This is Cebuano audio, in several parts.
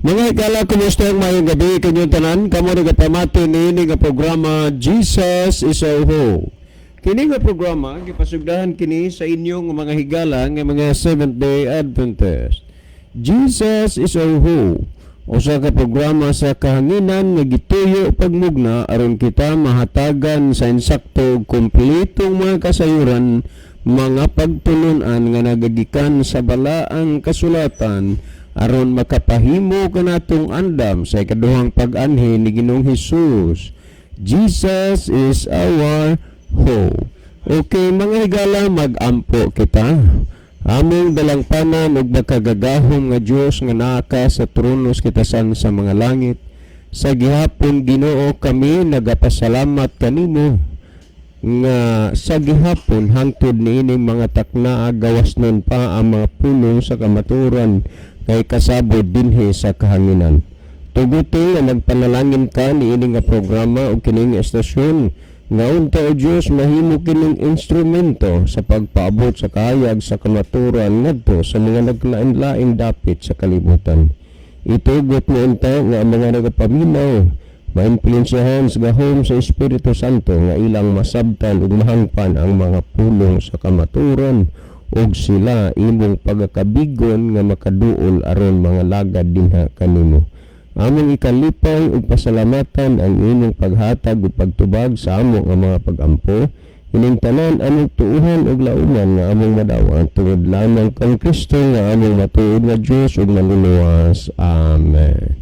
Mga higala, kumusta ang maayong gabi kanyong tanan? Kamo nagapamati niini nga programa, Jesus is Our Hope. Kini nga programa gipasugdahan kini sa inyong mga higala nga mga Seventh Day Adventist. Jesus is Our Hope. Usa ka programa sa kahanginan nga gituyo pagmugna aron kita mahatagan sa insakto ug kompletong mga kasayuran, mga pagtulunan nga nagagikan sa balaang kasulatan aron makapahimo kanatong andam sa ikaduhang pag-anhi ni Ginoong Hesus. Jesus is our hope. Okay, mga higala, mag-ampo kita. Among dalangpanan ug makagagahom nga Dios nga naa ka sa trono sa kitasan sa mga langit. Sa gihapon, Ginoo, kami nagapasalamat kanimo nga sa gihapon hangtod niining mga taknaa gawas nun pa ang mga pulong sa kamatuoran kay kasabot dinhi sa kahanginan. Tuguti nga nagpanalangin ka niini nga programa ug kining estasyon nga unta, o Dios, mahimo kining instrumento sa pagpaabot sa kahayag sa kamatuoran ngadto sa mga naglain-laing dapit sa kalibutan. Itugot mo unta nga ang mga nagapaminaw maimpluwensyahan sa gahom sa Espiritu Santo nga ilang masabtan ug mahangpan ang mga pulong sa kamatuoran ug sila imong pagakabigon nga makaduol aron mga lagad dinha kanimo. Among ikalipay ug pasalamatan ang imong paghatag ug pagtubag sa amo nga mga pagampo. Ining tanan among tuuhan ug lauman nga among madawan tungod lamang kang Kristo nga among matuod nga Dios ug Manluluwas. Amen.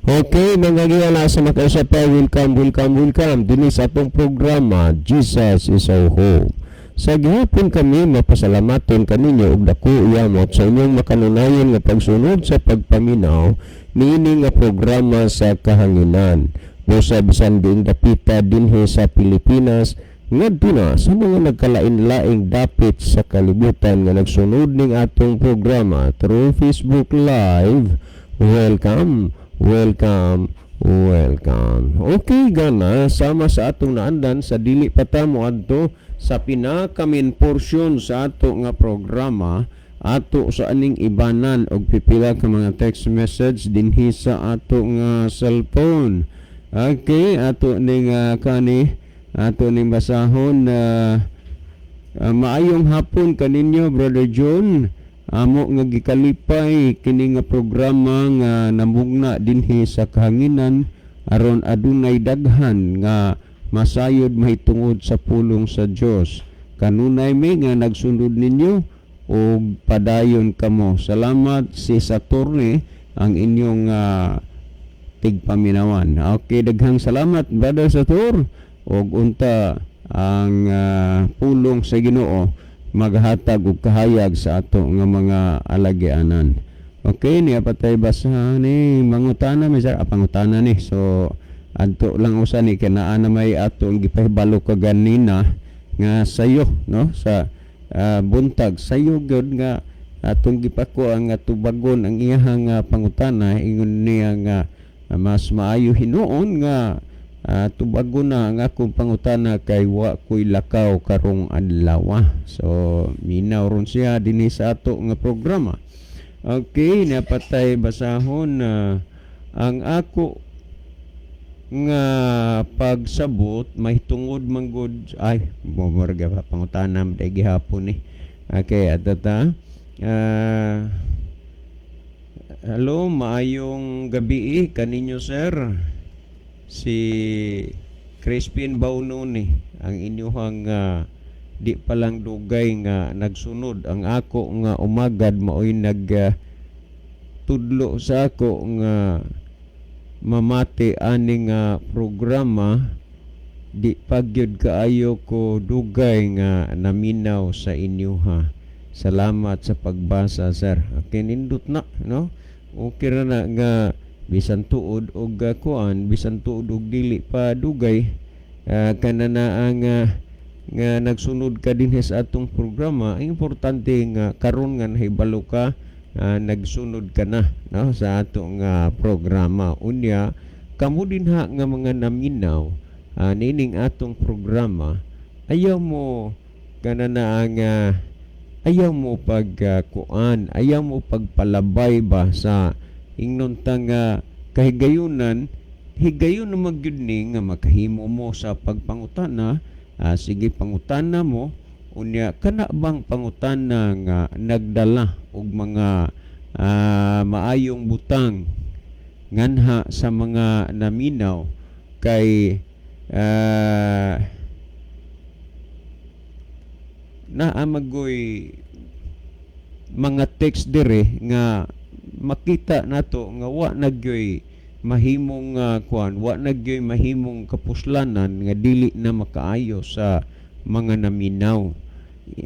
Okay, mga higala, sa makaisa pa, welcome, welcome, welcome dinhi sa atong programa, Jesus is Our Hope. Sa gihapon kami mapasalamaton kaninyo og dako yamot sa inyong makanunayon nga pagsunod sa pagpaminaw niini nga programa sa kahanginan. Busa bisan diin dapita dinhi sa Pilipinas ngadto na sa mga nagkalain-laing dapit sa kalibutan nga nagsunod ning atong programa through Facebook Live. Welcome, welcome, welcome. Okay, gana, sama sa atong naandan sa dili pa ta moadto sa pinaka-main portion sa ato nga programa, ato sa aning ibanan og pipila ka mga text message dinhi sa ato nga cellphone. Okay, ato ning kani ato ning basahon na maayong hapon kaninyo, Brother John. Amo nga gikalipay kini nga programa nga namugna dinhi sa kahanginan aron adunay daghan nga masayod mahitungod sa pulong sa Dios. Kanunay mi nga nagsunod ninyo ug padayon kamo. Salamat, si Saturne ang inyong tigpaminawan. Okay, daghang salamat, Brother Satur, ug unta ang pulong sa Ginoo maghatag og kahayag sa ato nga mga alagianan. Okay, niya patay basa ni mangutana mi sir, pangutana ni. So adto lang usa ni kay naa na may ato ang gipahibalo kaganina nga sayo, no, sa buntag sayo gyud nga atong gipakuha nga tubagon ang iyahang pangutana. Ingon niya nga mas maayo hinuon nga tubagon na ang akong pangutana kay wa ko'y lakaw karong adlaw. So minaw ron siya dinhi sa ato nga programa. Okay, napatay basahon na ang ako nga pagsabot mahitungod manggod ay mo pa pangutana day gihapon ni. Okay, ato ta. Hello, maayong gabi kaninyo, sir. Si Crispin Baunoni ang inyuhang di pa lang dugay nga nagsunod. Ang ako nga umagad maoy nag tudlo sa ako nga mamati ani nga programa. Di pagyud kaayo ko dugay nga naminaw sa inyo ha. Salamat sa pagbasa, sir. Okay, nindot na, no? Okay ra na nga bisan tuod og kuan, bisan tuod og dili pa dugay kana na ang nga nagsunod ka dinhi sa atong programa. Ang importante nga karon nga nahibalo ka, nagsunod ka na, no, sa ato nga programa. Unya kamo dinha nga mga naminaw niining atong programa, ayaw mo kana na ang ayaw mo pag kuan, ayaw mo pagpalabay ba sa Ingnon ta nga kahigayunan, higayon naman gyud ni nga makahimo mo sa pagpangutana. Sige, pangutana mo. Unya, kana bang pangutana nga nagdala og mga maayong butang nganha sa mga naminaw kay naa magoy mga text dire nga makita nato nga wa na gyoy mahimong kuan, wa na gyoy mahimong kapuslanan nga dili na makaayo sa mga naminaw.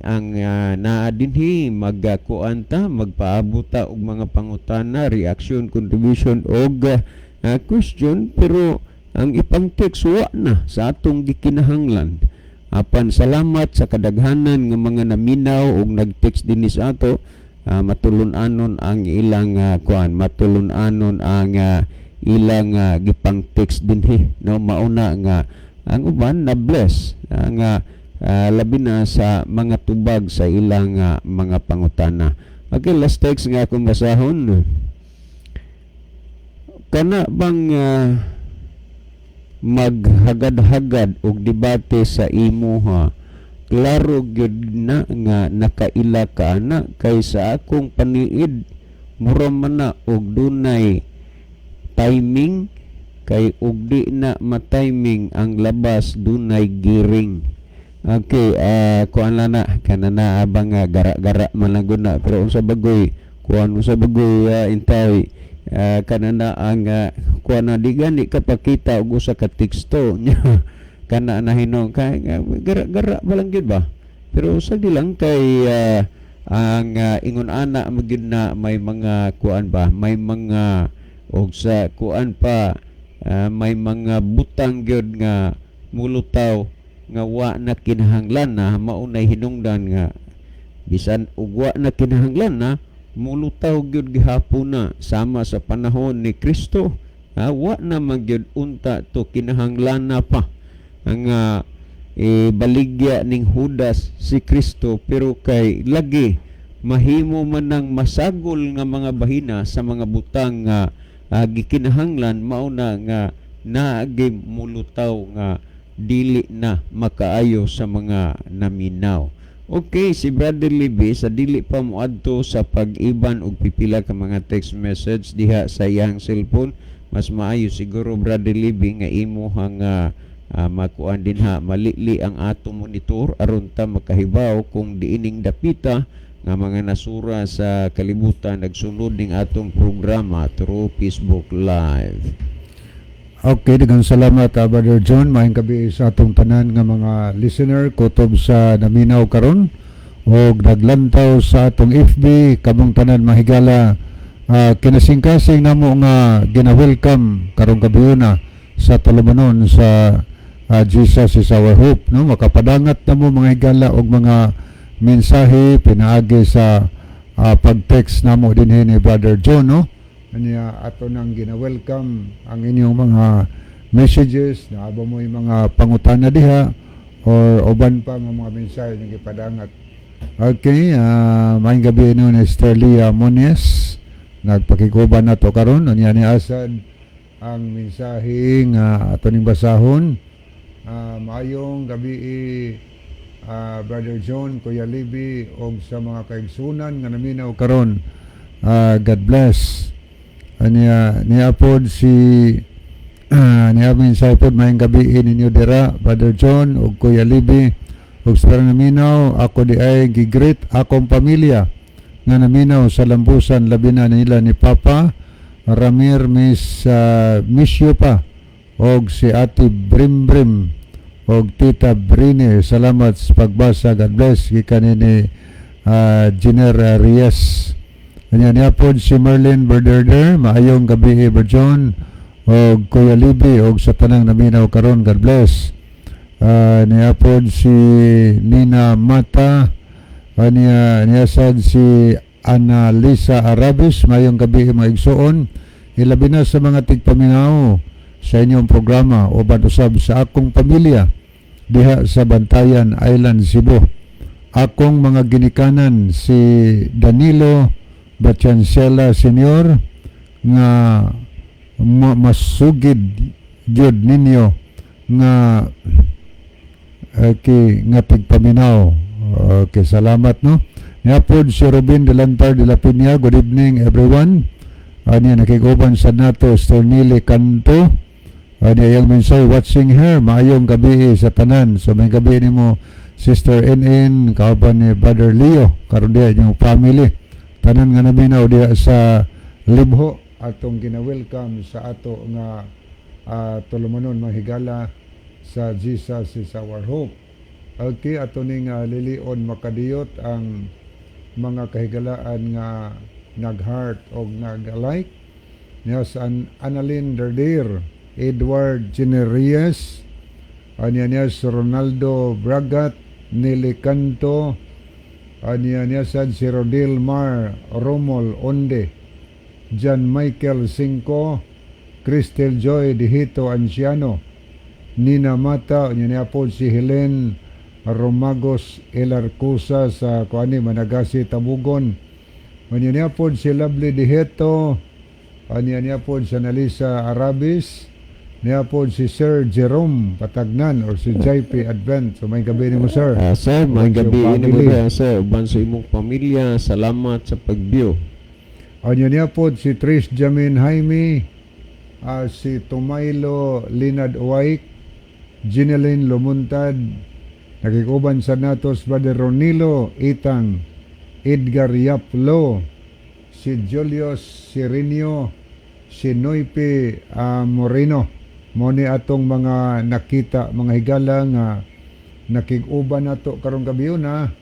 Ang naa dinhi, magkuan ta, magpaabot ta og mga pangutana, reaction, contribution og question, pero ang ipang text wa na sa atong gikinahanglan. Apan salamat sa kadaghanan nga mga naminaw og nag-text dinhi sa ato. Matulon-anon ang ilang kuan, matulon-anon ang ilang gipang text dinhi, no? Mauna nga ang uban na bless nga labi na sa mga tubag sa ilang mga pangutana. Okay, last text nga akong basahon. Kana bang maghagad-hagad og debate sa imuha, klaro gyud na nga nakaila ka ana, kay sa akong paniid mura man na og dunay timing, kay og di na ma-timing ang labas, dunay giring. Okay, kuan lang na kana na abang nga gara-gara man lang gud na, pero unsa bagoy kuan, unsa bagoy intay kana na ang kuan na di gani ka pakita og usa ka teksto kana na hinuon kay gara-gara ba lang gyud ba. Pero sa di lang kay ang ingon ana magyud na may mga kuan ba, may mga og sa kuan pa, may mga butang gyud nga mulutaw nga wa na kinahanglan na. Maunay hinungdan nga bisan ug wa na kinahanglan na, mulutaw gyud gihapon na, sama sa panahon ni Kristo. Wa na magyud unta to kinahanglan na pa ang ibaligya ning Judas si Kristo, pero kay lagi mahimo man ng masagol nga mga bahina sa mga butang nga gikinahanglan, mao na nga naagi mulutaw nga dili na makaayo sa mga naminaw. Okay, si Brother Libby, sa dili pa moadto sa pag-iban og pipila ka mga text message diha sa iyang cellphone, mas maayo siguro, Brother Libby, nga imuhang makuan din ha, malili ang ato monitor aron ta makahibaw kung diining dapita nga mga nasura sa kalibutan nagsunod ning atong programa through Facebook Live. Okay, daghang salamat, Brother John. Maayong gabi sa atong tanan nga mga listener kutob sa naminaw karon og naglantaw sa atong FB. Kamong tanan, mahigala, kinasingkasing namo nga gina-welcome karong gabiuna sa tulumanon sa Jesus is Our Hope, no? Makapadangat na mo, mga higala, og mga mensahe pinaagi sa pag-text namo dinhi ni Brother John, no? Anya ato nang gina-welcome ang inyong mga messages na aba mo yung mga pangutana diha or uban pa nga mga mensahe nga gipadangat. Okay, maayong gabi no ni Esterlia Monies. Nagpakikuban na to karon. Unya ni asad ang mensahe nga ato ning basahon. Maayong gabi, Brother John, Kuya Libby og sa mga kaigsunan nga naminaw karon. God bless. Anya niya pod si niya mensahe pod: "Maayong gabi ninyo dira, Brother John ug Kuya Libby ug sa tanang naminaw. Ako di ay gi-greet akong pamilya nga naminaw sa Lambusan, labi na nila ni Papa Ramir, Miss Misyo pa og si Ate Brim Brim og Tita Brine. Salamat sa pagbasa. God bless." Gikan ni Jener Reyes. Anya niya pod si Merlin Berderder: "Maayong gabi, Brother John og Kuya Libby og sa tanang naminaw karon. God bless." Niya pod si Nina Mata. Niya sad si Ana Lisa Arabis: "Maayong gabi, mga igsuon, ilabi na sa mga tigpaminaw sa inyong programa uban usab sa akong pamilya diha sa Bantayan Island, Cebu. Akong mga ginikanan si Danilo Batiancela Senior, Nga masugid gyud ninyo nga, okay, nga tigpaminaw. Okay, salamat, no. Niapod si Robin Delantar de la Peña, "Good evening, everyone." Anya nakiguban sa nato Sir Nili Canto. Anya iyang mensahe, "Watching here, maayong gabi sa tanan." So maayong gabi nimo, Sister NN, kauban ni Brother Leo, karon diha inyong family. Tanan nga naminaw diha sa Libho atong gina-welcome sa ato nga tulumanon, mga higala, sa Jesus is Our Hope. Okay, ato ning lilion makadiyot ang mga kahigalaan nga nag-heart o nag-like. Niya sa Annalyn Derdir, Edward Generries, anya niya si Ronaldo Bragat, Nili Canto, anya niya sa si Rodil Mar Romol Onde, John Michael Cinco, Cristel Joy Dihito Anciano, Nina Mata, anya niya po si Helen Romagos Elarcusa sa kuani Managasi Tabugon. Anya niya po si Lovely Dihito, anya niya po si Analisa Arabis, niya po si Sir Jerome Patagnan or si JP Advent. So maayong gabi nimo, sir. Sir, may Uban sa gabi iyong ini mo family. ba, sir, uban sa imong pamilya. Salamat sa pag-view. Anya niya po si Trish Jamin Jaime, si Tomaylo Linad Uwaik, Gineline Lumuntad, nakikuban sa natos Brother Ronilo Itang, Edgar Yaplo, si Julius Sirinio, si Noipe Moreno. Mo ni atong mga nakita, mga higala, nga nakig-uban nato karong gabi na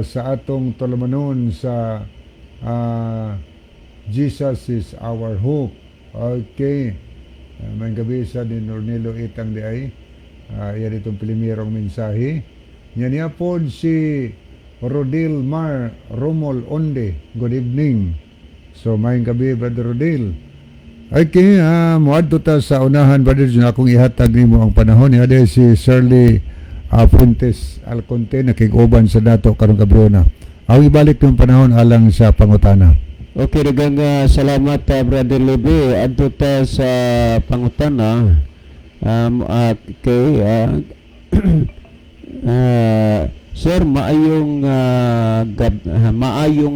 sa atong tulumanon sa Jesus is Our Hope. Okay. Maayong gabi sa ni Nornilo Itang di ay. Yan itong primerong mensahe. Yan niya po si Rodil Mar Romol Onde. "Good evening." So, maayong gabi, Brother Rodil. Okay, muadto ta sa unahan, Brother Jun, akong ihatag nimo ang panahon. Niya si Shirley Fuentes Alconte, nakig-uban sa dato karong gabi na. Ang ibalik yung panahon alang sa pangutana. Okay, daghang salamat, Brother Lebe. Adto ta sa pangutana. Okay, sir, maayong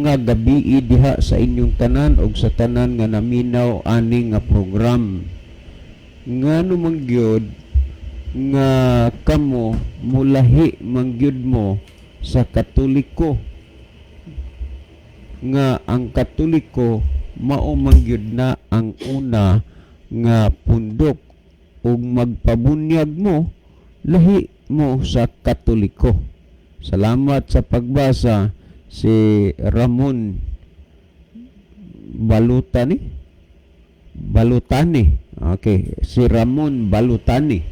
nga gabi diha sa inyong tanan ug sa tanan nga naminaw ani nga program. Ngano man gyud nga kamo mulahi man gyud mo sa Katoliko, nga ang Katoliko mao man gyud na ang una nga pundok, ug magpabunyag mo, lahi mo sa Katoliko? Salamat sa pagbasa. Si Ramon Balutani. Balutani. Okay, si Ramon Balutani.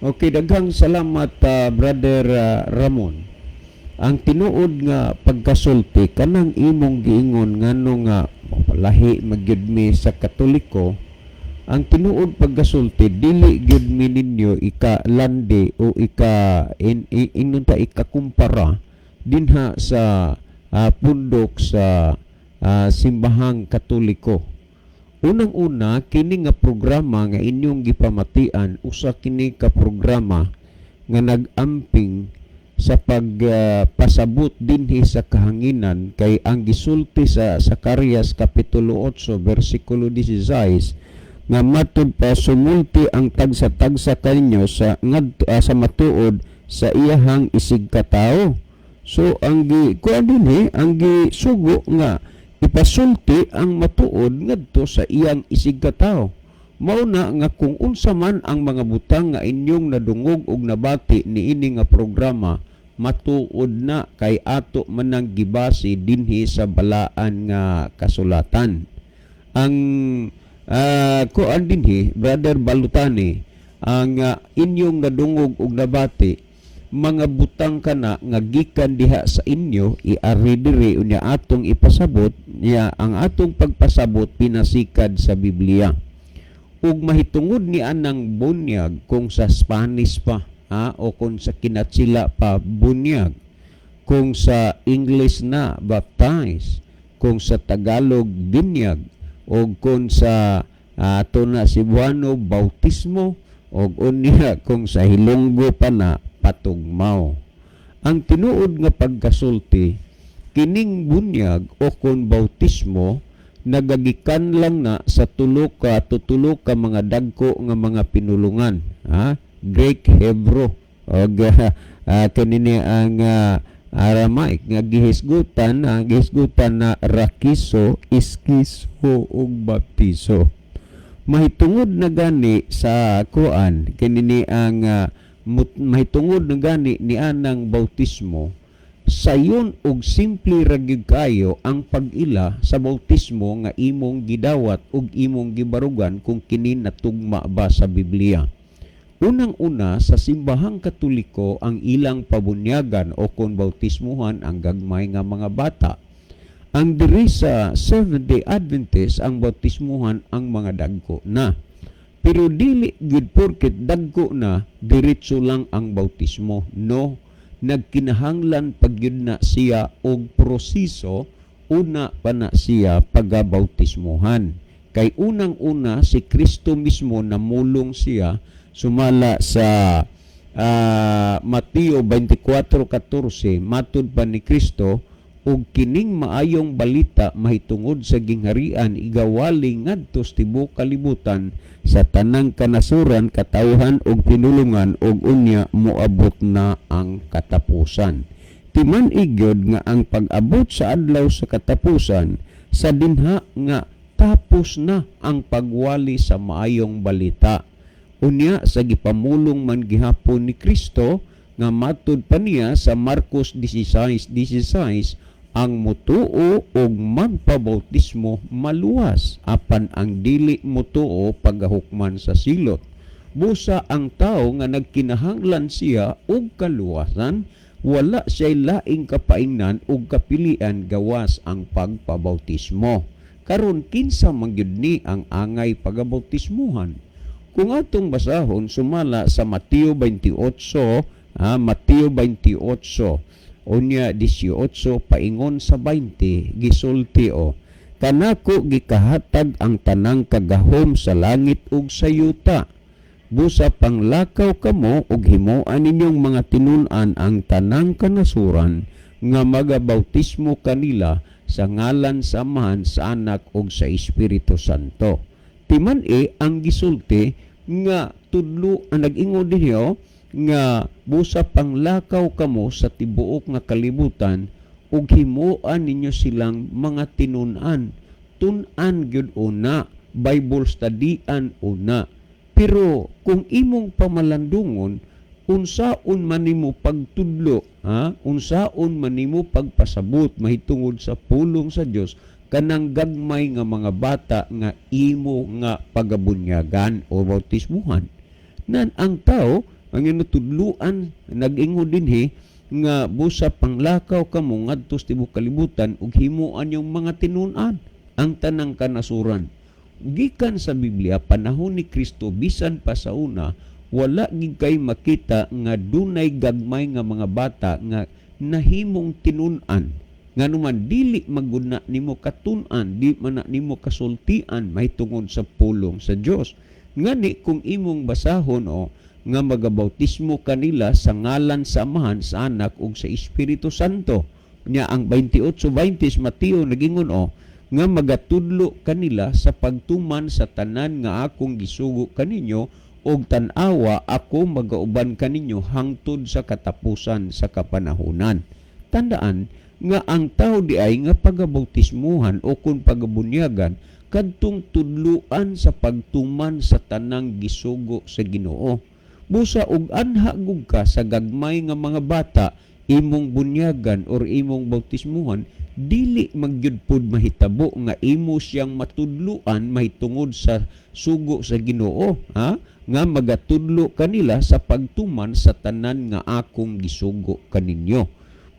Okay, daghang salamat, Brother Ramon. Ang tinuod nga pagkasulti kanang imong giingon, ngano nga lahi magyud mi sa Katoliko, ang tinuod pagkasulti, dili gyud mi ninyo ika-landi o ika ingnon ta ikakumpara dinha sa pundok sa simbahang Katoliko. Unang-una, kini nga programa nga inyong gipamatian, usa kini ka programa nga nag-amping sa pagpasabot dinhi sa kahanginan, kay ang gisulti sa Zacarias kapitulo 8 bersikulo 16 nga matud pa sumulti ang tagsa-tagsa kanyo sa ngad sa matuod sa iyahang isig katawo. So ang gi kuan dinhi, ang gisugo nga ipasulti ang matuod ngadto sa iyang isig katawo. Mao na nga kung unsa man ang mga butang nga inyong nadungog og nabati niini nga programa, matuod na kay ato manang gibase dinhi sa balaan nga kasulatan. Ang kuan dinhi, Brother Balutani, ang inyong nadungog og nabati, mga butang kana nga gikan diha sa inyo, iari diri, unya atong ipasabot niya. Ang atong pagpasabot pinasikad sa Biblia ug mahitungod ni anang bunyag, kung sa Spanish pa ha, o kung sa Kinatsila pa bunyag, kung sa English na baptize, kung sa Tagalog binyag, o Og kung sa ato na Cebuano, bautismo, og unya kung sa Hilonggo pa na, patugmaw. Ang tinuod nga pagkasulti, kining bunyag o kon bautismo nagagikan lang na sa tulo ka mga dagko nga mga pinulungan, ha? Greek, Hebrew og kanini ang Aramaic nga gihisgutan na rakiso, iskiso ug baptiso. Mahitungod na gani sa kuan kinini ang mahitungod na gani ni anang bautismo, sayon og simple ra gyud kayo ang pag-ila sa bautismo nga imong gidawat ug imong gibarugan kung kini natugma ba sa Biblia. Unang-una, sa Simbahang Katoliko, ang ilang pabunyagan o kon bautismuhan ang gagmay nga mga bata. Ang diri sa Seventh-day Adventist, ang bautismuhan ang mga dagko na. Pero dili gyud porket dagko na, diretso lang ang bautismo. No, nagkinahanglan pag gyud na siya og proseso una pa na siya pagabautismuhan. Kay unang-una, si Kristo mismo namulong siya sumala sa Mateo 24:14, matud pa ni Kristo, "Ug kining maayong balita mahitungod sa gingharian igawali ngadto sa tibuok kalibutan sa tanang kanasuran, katawhan ug pinulungan, ug unya moabot na ang katapusan." Timan-i gyud nga ang pag-abot sa adlaw sa katapusan sa dinha nga tapos na ang pagwali sa maayong balita. Unya sa gipamulong man gihapon ni Kristo nga matud pa niya sa Marcos 16:16, "Ang mutuo og magpabautismo maluwas, apan ang dili mutuo pagahukman sa silot." Busa ang tao nga nagkinahanglan siya og kaluwasan, wala siya'y laing kapaingnan og kapilian gawas ang pagpabautismo. Karon, kinsa man gyud ni ang angay pagabautismuhan? Kung atong basahon sumala sa Mateo 28, Mateo 28 unya 18 paingon sa 20, gisulti o, "Kanako gikahatag ang tanang kagahom sa langit ug sa yuta. Busa panglakaw kamo ug himoa ninyong mga tinun-an ang tanang kanasuran nga magabautismo kanila sa ngalan sa Amahan, sa Anak ug sa Espiritu Santo." Timan-i ang gisulti nga tudlo ang nag-ingon dinhi nga busa panglakaw kamo sa tibuok nga kalibutan ug himoa ninyo silang mga tinun-an. Tun-an gyud una, Bible studyan una. Pero kung imong pamalandungon, unsaon man nimo pagtudlo, ha, unsaon man nimo pagpasabot mahitungod sa pulong sa Dios kanang gagmay nga mga bata nga imo nga pagabunyagan o bautismuhan? Nan ang tao ang inutudluan, nag-ingon dinhi nga busa panglakaw kamo ngadto sa tibuok kalibutan ug himuan yung mga tinun-an ang tanang kanasuran. Gikan sa Biblia, panahon ni Kristo, bisan pa sa una, wala gid kay makita nga dunay gagmay nga mga bata nga nahimong tinun-an. Nganuman dili maguna nimo katun-an, di man na nimo kasultian mahitungod sa pulong sa Dios. Ngani kung imong basahon o nga magabautismo kanila sa ngalan sa Amahan, sa Anak ug sa Espiritu Santo. Nya ang 28:20 Mateo nagingon o nga magatudlo kanila sa pagtuman sa tanan nga akong gisugo kaninyo, ug tan-awa, ako magauban kaninyo hangtod sa katapusan sa kapanahunan. Tandaan nga ang tao di ay nga pagabautismuhan o kung pagabunyagan kadtong tudluan sa pagtuman sa tanang gisugo sa Ginoo. Busa og anha gug ka sa gagmay nga mga bata imong bunyagan or imong bautismuhan, dili magyud pud mahitabo nga imo siyang matudluan mahitungod sa sugo sa Ginoo, ha, nga magatudlo kanila sa pagtuman sa tanan nga akong gisugo kaninyo.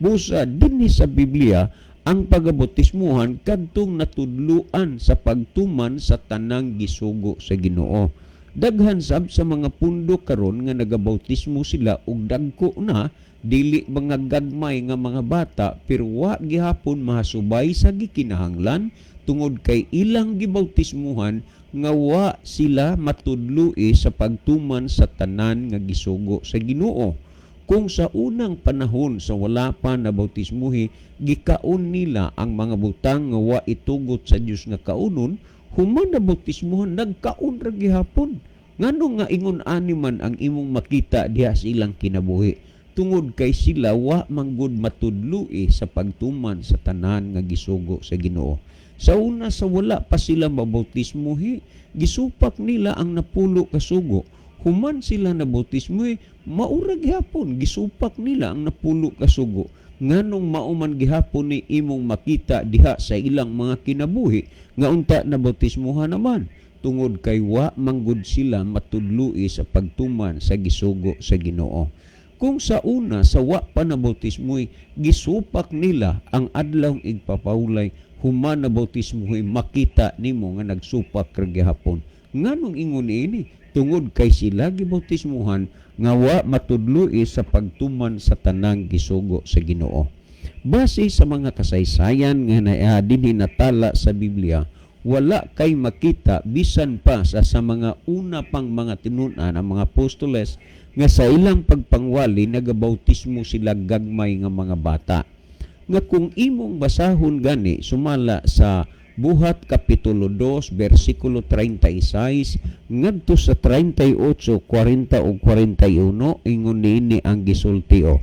Busa dinhi sa Biblia, ang pagabautismuhan kadtong natudluan sa pagtuman sa tanang gisugo sa Ginoo. Daghan sab sa mga pundo karon nga nagabautismo sila og dagko na, dili mga gagmay nga mga bata, pero wa gihapon mahasubay sa gikinahanglan. Tungod kay ilang gibautismuhan nga wa sila matudloi sa pagtuman sa tanan nga gisugo sa Ginoo. Kung sa unang panahon sa wala pa na bautismuhi, gikaon nila ang mga butang nga wa itugot sa Dios nga kaunon, human na bautismuhan, nagkaon ra gihapon. Ngano nga ingon ani man ang imong makita diha sa ilang kinabuhi? Tungod kay sila wa manggod matudloi sa pagtuman sa tanan nga gisugo sa Ginoo. Sa una sa wala pa sila mabautismuhi, gisupak nila ang 10 ka sugo. Human sila nabautismuhi, maura gihapon gisupak nila ang 10 ka sugo. Nganong mao man gihapon ni imong makita diha sa ilang mga kinabuhi nga unta nabautismuhan naman? Tungod kay wa manggod sila matudloi sa pagtuman sa gisugo sa Ginoo. Kung sa una sa wa pa nabautismoy, gisupak nila ang Adlaw Igpapawlay, human nabautismoy, makita nimo nga nagsupak ra gihapon. Nganong ingon ini? Tungod kay sila gibautismuhan nga wa matudloi sa pagtuman sa tanang gisugo sa Ginoo. Base sa mga kasaysayan nga naa dinhi natala sa Biblia, wala kay makita bisan pa sa mga una pang mga tinun-an, ang mga apostoles, nga sa ilang pagpangwali nagabautismo sila gagmay nga mga bata. Nga kung imong basahon gani sumala sa Buhat Kapitulo 2 bersikulo 36 ngadto sa 38, 40 ug 41, ingon niini ang gisulti o.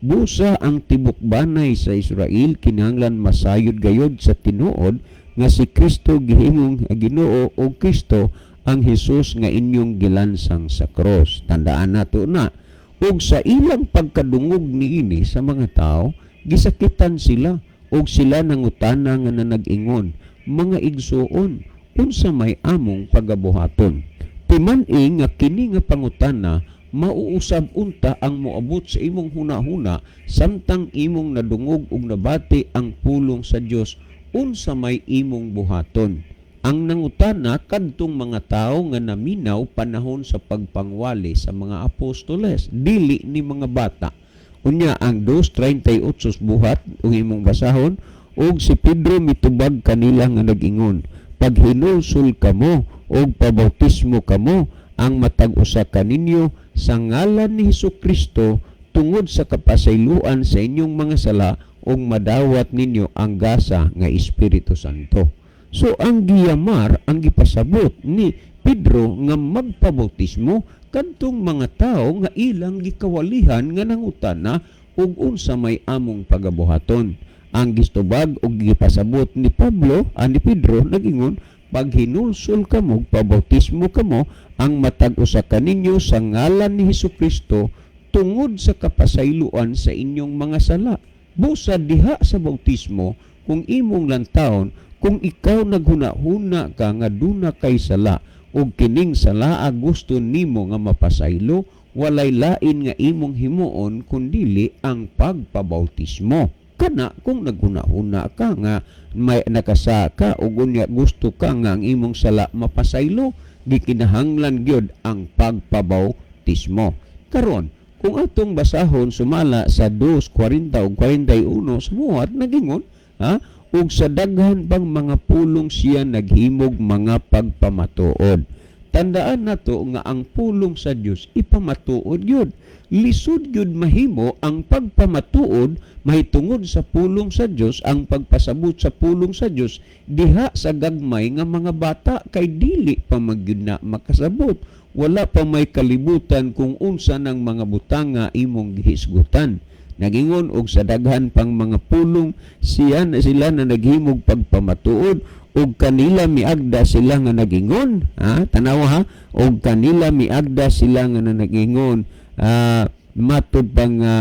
Busa ang tibok banay sa Israel kinahanglan masayod gayod sa tinuod nga si Kristo gihimong Ginoo o Kristo ang Hesus nga inyong gilansang sa cross. Tandaan nato na, ug sa ilang pagkadungog niini sa mga tao, gisakitan sila ug sila nangutana nga nanag-ingon, "Mga igsuon, unsa may among pagabuhaton?" Timan-i nga kini nga pangutana mauusab unta ang moabot sa imong hunahuna samtang imong nadungog ug nabati ang pulong sa Dios: unsa may imong buhaton? Ang nangutana kadtong mga tawo nga naminaw panahon sa pagpangwali sa mga apostoles, dili ni mga bata. Unya ang 2:38 Buhat ug imong basahon, ug si Pedro mitubag kanila nga nag-ingon, "Paghinulsol kamo ug pabautismo kamo ang matag usa kaninyo sa ngalan ni Hesus Kristo tungod sa kapasayloan sa inyong mga sala ug madawat ninyo ang gasa nga Espiritu Santo." So ang giyamar, ang gipasabot ni Pedro nga magpabautismo kadtong mga tao nga ilang gikawalihan nga nangutana ug unsa may among pagabuhaton. Ang gistubag og gipasabot ni Pablo, ni Pedro, nagingon, "Paghinulsol kamo, pabautismo kamo ang matag usa kaninyo sa ngalan ni Hesus Kristo tungod sa kapasayloan sa inyong mga sala." Busa diha sa bautismo, kung imong lantawon, kung ikaw naghuna-huna ka nga duna kay sala ug kining sala gusto nimo nga mapasaylo, walay lain nga imong himuon kundili ang pagpabautismo. Kana kung naghuna-huna ka nga may nakasa ka ug unya gusto ka nga ang imong sala mapasaylo, gikinahanglan gyud ang pagpabautismo. Karon, kung atong basahon sumala sa 2:40 ug 41 sa Buhat, nagingon ha, ug sa daghan pang mga pulong siya naghimog mga pagpamatuod. Tandaan nato nga ang pulong sa Dios ipamatuod gyud. Lisod gyud mahimo ang pagpamatuod mahitungod sa pulong sa Dios, ang pagpasabot sa pulong sa Dios diha sa gagmay nga mga bata kay dili pa magyud na makasabot. Wala pa may kalibutan kung unsa ng mga butanga imong gihisgutan. Nagingon, og sa daghan pang mga pulong siya na sila na naghimog pagpamatuod ug kanila miagda sila nga nagingon, ha, tanawa ha, og kanila miagda sila nga nagingon, matud pa nga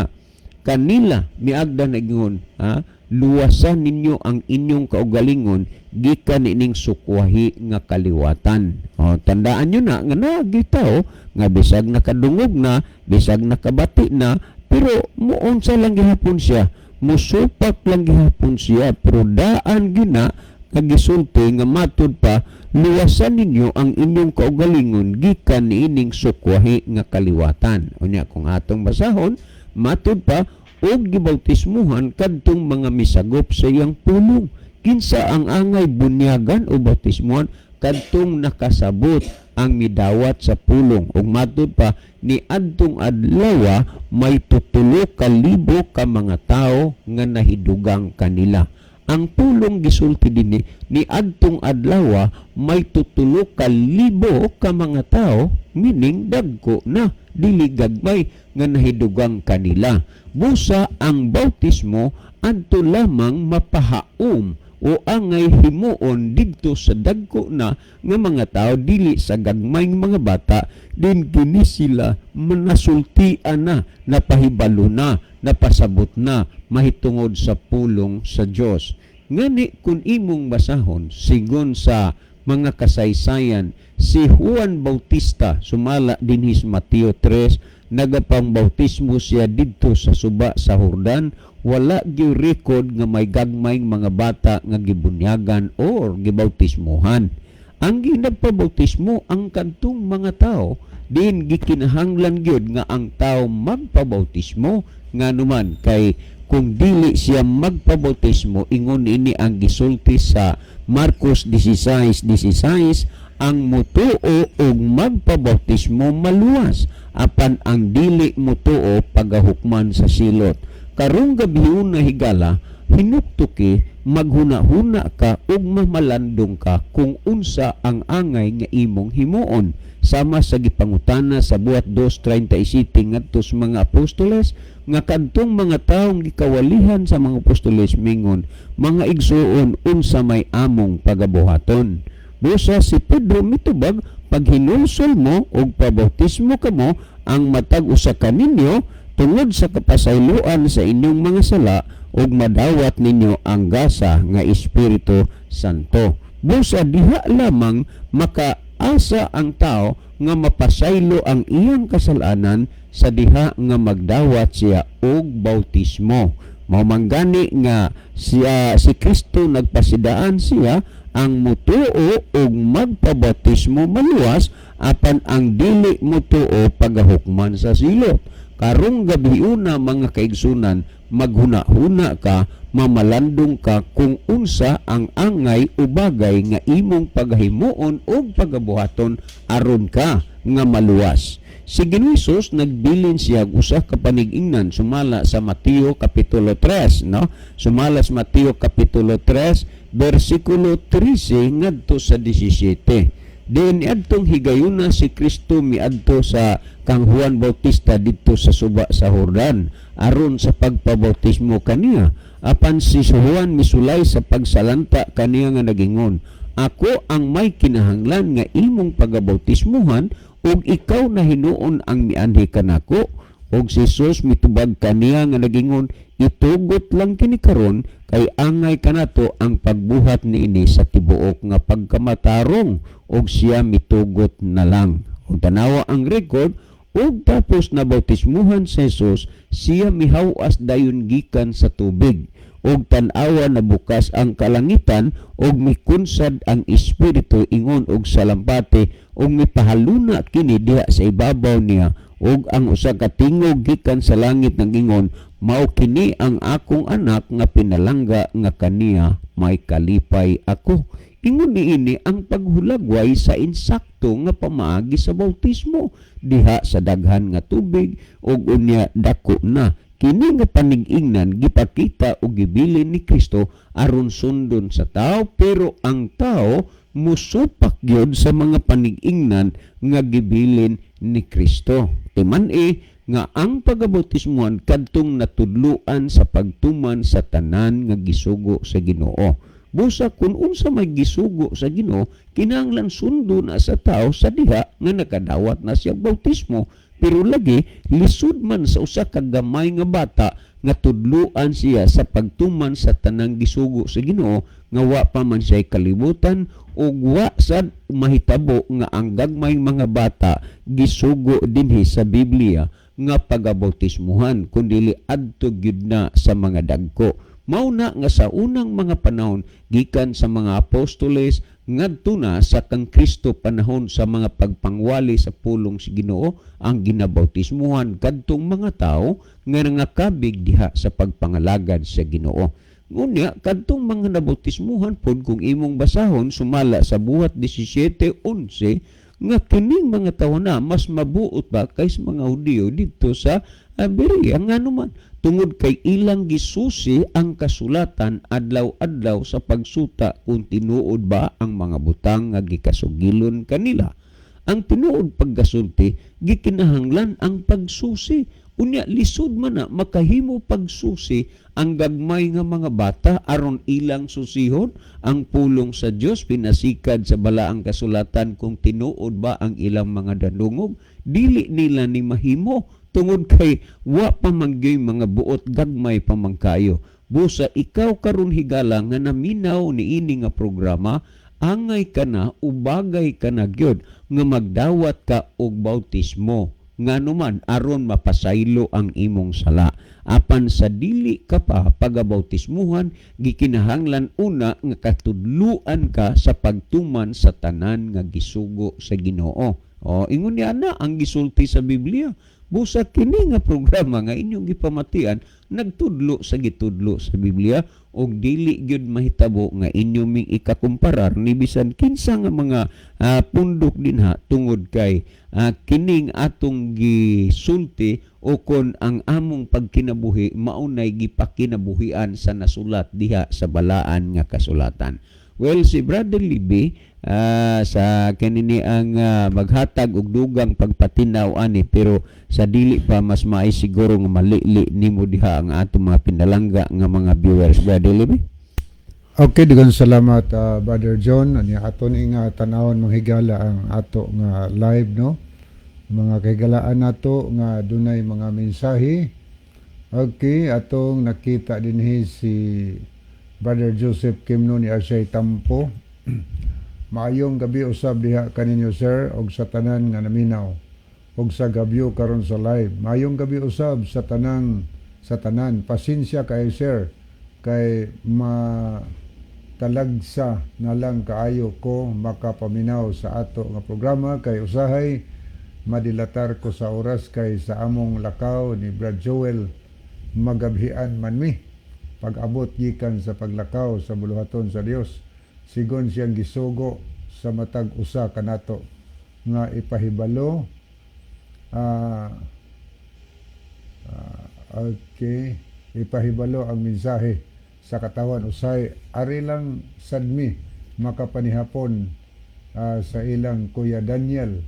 kanila miagda nagingon, ha, "Luwasan ninyo ang inyong kaugalingon gikan ining sukwahi nga kaliwatan." O, tandaan nyo na nga nagitaw nga bisag nakadungog na, bisag nakabati na, pero muunsa lang gihapon siya, musupak lang gihapon siya, pero daan gina kagisulti nga matud pa, "Luwasan ninyo ang inyong kaugalingon gikan niining sukwahi nga kaliwatan." Unya kung atong basahon, matud pa, ug gibautismuhan kadtong mga misagop sa iyang pulong. Kinsa ang angay bunyagan o bautismohan? Kadtong nakasabot, ang midawat sa pulong. Ug matud pa, ni adtong adlaw may 3,000 ka mga tawo nga nahidugang kanila. Ang pulong gisulti dinhi, ni adtong adlaw may 3,000 ka mga tao, meaning dagko na, dili gagmay, nga nahidugang kanila. Busa ang bautismo adto lamang mapahaom o angay himuon didto sa dagko na nga mga tao, dili sa gagmayng mga bata, din kini sila manasultian na, napahibalo na, napasabot na mahitungod sa pulong sa Dios. Ngani kung imong basahon sigon sa mga kasaysayan, si Juan Bautista, sumala dinhi sa Mateo 3, nagapangbautismo siya didto sa suba sa Jordan. Wala gyud record nga may gagmayng mga bata nga gibunyagan or gibautismohan. Ang ginagpabautismo ang kadtong mga tao din gikinahanglan gyud nga ang tao magpabautismo, nganuman kay kung dili siya magpabautismo, ingon ini ang gisulti sa Marcos 16:16, ang mutuo og magpabautismo maluwas, apan ang dili mutuo pagahukman sa silot. Karong gabi na, higala, hinuktuki, maghuna-huna ka ug mamalandong ka kung unsa ang angay nga imong himuon, sama sa gipangutana sa Buhat 2:37 ngadto sa mga apostoles, nga kadtong mga taong gikawalihan sa mga apostoles mingon, "Mga igsuon, unsa may among pagabuhaton?" Busa si Pedro mitubag, "Paghinulsol mo og pabautismo kamo ang matag usa kaninyo tungod sa kapasayloan sa inyong mga sala ug madawat ninyo ang gasa nga Espiritu Santo." Busa diha lamang makaasa ang tao nga mapasaylo ang iyang kasalanan, sa diha nga magdawat siya og bautismo. Mao man gani nga siya, si Kristo, nagpasidaan siya, ang mutuo og magpabautismo maluwas, apan ang dili mutuo pagahukman sa silot. Karong gabi una, mga kaigsunan, maghuna-huna ka, mamalandong ka kung unsa ang angay o bagay nga imong pagahimuon o pagabuhaton aron ka nga maluwas. Si Ginoong Hesus nagbilin siya og usa ka panig-ingnan sumala sa Mateo kapitulo 3, no? Sumala sa Mateo kapitulo 3 bersikulo 13 ngadto sa 17. Diin adtong higayuna si Kristo miadto sa kang Juan Bautista didto sa suba sa Jordan aron sa pagpabautismo kaniya. Apan si Juan misulay sa pagsalanta kaniya nga nagingon, "Ako ang may kinahanglan nga imong pagabautismuhan ug ikaw na hinuon ang mianhi kanako?" Ug si Jesus mitubag kaniya nga nagingon, "Itugot lang kini karon kay angay kanato ang pagbuhat niini sa tibuok nga pagkamatarong." Ug siya mitugot na lang. Ug tanawa ang record, ug tapos na bautismuhan si Jesus, siya mihawas dayon gikan sa tubig. Ug tan-awa, nabukas ang kalangitan ug mikunsad ang Espiritu ingon og salampati ug mipahaluna kini diha sa ibabaw niya, ug ang usa ka tingog gikan sa langit nagingon, "Mao kini ang akong anak nga pinalangga nga kaniya may kalipay ako." Ingon niini ang paghulagway sa insakto nga pamaagi sa bautismo diha sa daghan nga tubig ug unya dako na. Kini nga panig-ingnan gipakita og gibilin ni Kristo aron sundon sa tao, pero ang tao musupak gyud sa mga panig-ingnan nga gibilin ni Kristo. Timan-i nga ang pagabautismuhan kadtong natudluan sa pagtuman sa tanan nga gisugo sa Ginoo. Busa kung unsa may gisugo sa Ginoo, kinahanglan sundo na sa tao sa diha nga nakadawat na siya bautismo. Pero lagi lisod man sa usa ka gamay nga bata nga tudluan siya sa pagtuman sa tanang gisugo sa Ginoo nga wa pa man siya kalibutan, ug wa sad mahitabo nga ang gagmay mga bata gisugo dinhi sa Biblia nga pagabautismuhan, kundili adto gyud na sa mga dagko. Mao na nga sa unang mga panahon gikan sa mga apostoles ngadto na sa kang Kristo, panahon sa mga pagpangwali sa pulong sa Ginoo, ang ginabautismuhan kadtong mga tao nga nangakabig diha sa pagpangalagad sa Ginoo. Ngunya kadtong mga nabautismuhan pod, kung imong basahon sumala sa Buhat 17:11, nga kining mga tawo na mas mabuot pa kaysa mga Hudiyo didto sa Berea. Ngano man? Tungod kay ilang gisusi ang kasulatan adlaw-adlaw sa pagsuta kung tinuod ba ang mga butang nga gikasugilon kanila. Ang tinuod paggasulti, gikinahanglan ang pagsusi. Unya lisod man na makahimo pagsusi ang gagmay nga mga bata aron ilang susihon ang pulong sa Dios pinasikad sa balaang kasulatan kung tinuod ba ang ilang mga dandungog. Dili nila ni mahimo tungod kay wa pa man gyuy mga buot, gagmay pa man kayo. Busa ikaw karon, higala nga naminaw niini nga programa, angay ka na, ubagay ka na gyud nga magdawat ka og bautismo. Ngano man? Aron mapasaylo ang imong sala. Apan sa dili ka pa pagabautismuhan, gikinahanglan una nga katudluan ka sa pagtuman sa tanan nga gisugo sa Ginoo. O ingon niya na ang gisulti sa Biblia. Busa kini nga programa nga inyong gipamatian nagtudlo sa gitudlo sa Biblia og dili gyud mahitabo nga inyo ming ikakumparar ni bisan kinsa nga mga pundok dinha, tungod kay kining atong gisulti o kon ang among pagkinabuhi maunay gipakinabuhian sa nasulat diha sa balaan nga kasulatan. Well, si Brother Libby sa kanini ang maghatag og dugang pagpatinaw ani, pero sa dili pa, mas maay siguro nga malili nimo diha ang atong mga pinalangga nga mga viewers, Brother Libby. Okay, daghang salamat, Brother John. Anya ato ni nga tan-awon, mga higala, ang ato nga live, no. Mga kahigalaan nato nga dunay mga mensahe. Okay, atong nakita dinhi si Brother Joseph Kimno ni Arsay Tampo. "Maayong gabi usab diha kaninyo, sir, og sa tanan nga naminaw og sa gabyo karon sa live. Maayong gabi usab sa tanan. Pasensya kay sir kay ma talagsa na lang kaayo ko makapaminaw sa ato nga programa kay usahay madilatar ko sa oras kay sa among lakaw ni Brad Joel magabhian man mi pag-abot gikan sa paglakaw sa buluhaton sa Dios sigon siyang gisugo sa matag usa kanato nga ipahibalo." Okay, ipahibalo ang mensahe sa katawan. Usay ari lang sad mi makapanihapon sa ilang Kuya Daniel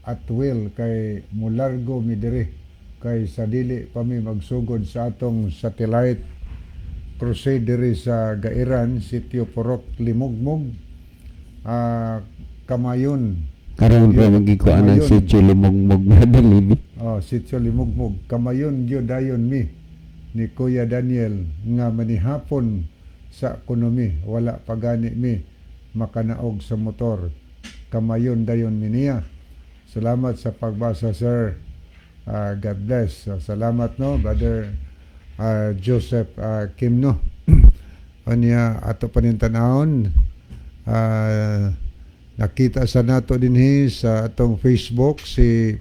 at Will kay mulargo mi diri kay sa dili pa mi magsugod sa atong satellite crusade diri sa Gairan, Sitio Porok, Limugmug, Kamayon. Karon pa magikuan ang Kamayon. Sitio Limugmog, Brother Libby. Oh, Sitio Limugmug, Kamayon gyud dayon mi ni Kuya Daniel nga manihapon sa kuno mi. Wala pa gani mi makanaog sa motor. Kamayon dayon mi niya. Salamat sa pagbasa, sir. God bless. So, salamat, no, Brother Joseph Kimno. Anya ato panintanawon, nakita sa nato dinhi sa atong Facebook si